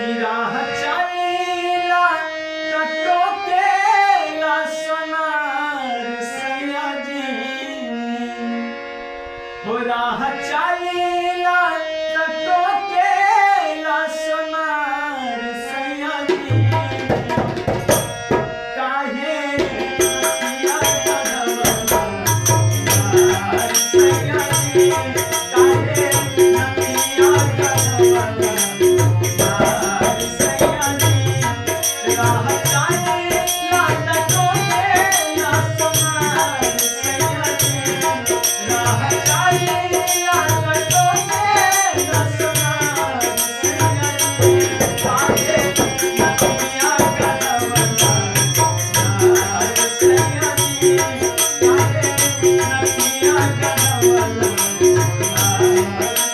कि राह चलेला त टोकेला सोनार सैया जी। हो राह चलेला त टोकेला सोनार सैया जी। काहे नथिया गढ़वला सोनार सैया जी। काहे नथिया गढ़वला सोनार सैया जी। राह चलेला त टोकेला सोनार सैया जी। राह चलेला त टोकेला सोनार सैया जी। काहे नथिया गढ़वला सोनार सैया जी। काहे नथिया गढ़वला सोनार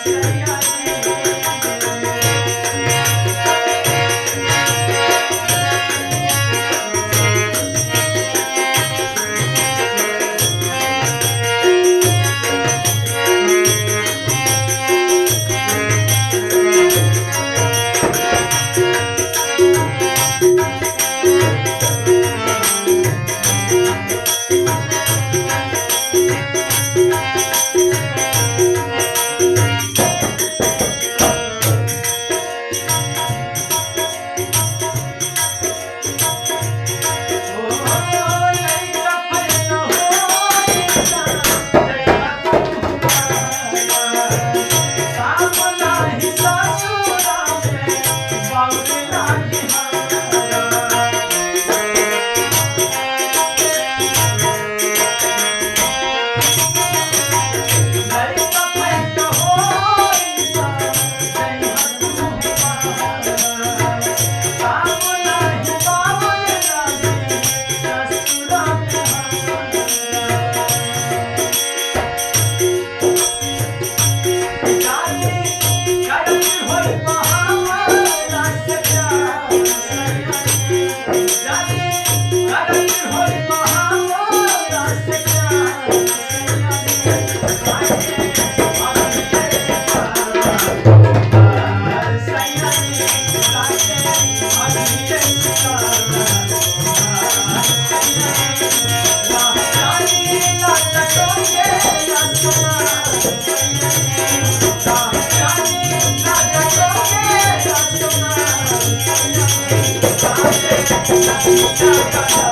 सैया जी। ओ लइका पैदा होइता जया तुम्हारा। काम नाही ससुरा में बाउल लागी हमारा। लइका पैदा होइता जया तुम्हारा। काम नाही बाउल लागी ससुरा में हमारा। जाने करत होई महामारा से प्यार सैया जी। जाने करत होई महामारा से प्यार सैया जी। काहे अभी प्यार सैया जी। काहे अभी प्यार सैया जी। राह चलेला त टोकेला सोनार सैया जी। राह चलेला त टोकेला सोनार सैया जी। काहे नथिया गढ़वला